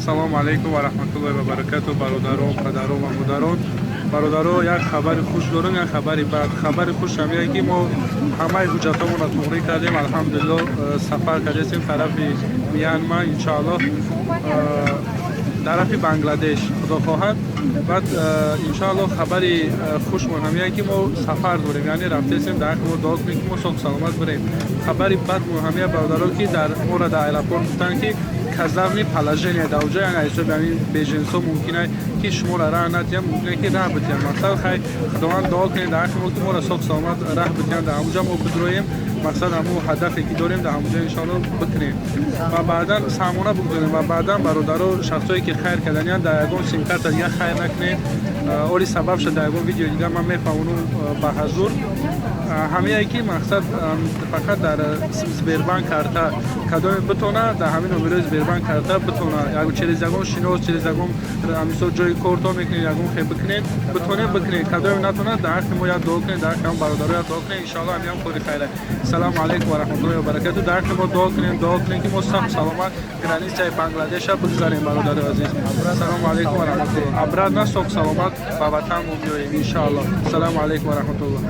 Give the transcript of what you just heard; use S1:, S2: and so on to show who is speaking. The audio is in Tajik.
S1: Ассалому алайкум ва раҳматуллоҳи ва баракату, бародарон, падарон ва модарон. Бародаро, як хабари хуш дорам, як хабари бад. Хабари хуш ҳамие, ки мо ҳамаи ҳуҷҷатҳомонро туғрӣ кардем, алҳамдулилло, сафар кардастем тарафи Мянма, иншоаллоҳ, тарафи Бангладеш, худо хоҳад. Баъд, иншоаллоҳ, хабари хушмон ҳамие, ки мо сафар дорем, яъне рафтестем. Дар ҳаққи мо дуо кунем, ки мо соҳ саломат бирем. Хабари бадмон ҳамия, бародаро, ки дар моро дар аэропорт гуфтанд, ки казарный положение дар оҷа, яъне ҳисоби ҳамин беженсо мумкин ки шуморо раҳ натиҳанд, мумкин ки раҳ битиҳанд. Мақсад, хай, худованд, дуо кунед дар ҳаққи мо, ки моро соҳ саломат раҳ битиҳанд, дар ҳамуҷа мо бидроем. Мақсад, ҳамун ҳадафе ки дорем, дар ҳамуҷа иншоалло бикунем ва баъдан саҳмона бигузорем. Ва баъдан, бародаро, шахсое ки хайр карданиянд, дар ягон симкарта дига хайр накунед. Оли сабаб шуд, дар ягон видео дига ман мефаҳмонам ба ҳазур. Ҳамие ки мақсад, фақат дар Сбербанк карта кадоме битона, дар ҳамин номерои Сбербанк карта битона, через ягон шинос, через ягон, мисол, ҷои корто мекунед, ягон хе бикунед, битонед, бикунед. Кадоме натонад, дар ҳаққи мо як дуо кунед, дар ҳаққи ҳам бародаро як дуо кунед. Иншоалло, ҳамиам кори хайра. Салому алайкум ва раҳматуллоҳи ва баракату. Дар ҳаққи мо дуо кунед, дуо кунед, ки мо сахт саломат границаи Бангладеша бигзарем. Бародари азиз, салому алайкум ва раҳматуллоҳ. Обратно соҳ саломат ба ватан мо биёем, иншоалло. Салому алайкум ва раҳматуллоҳ.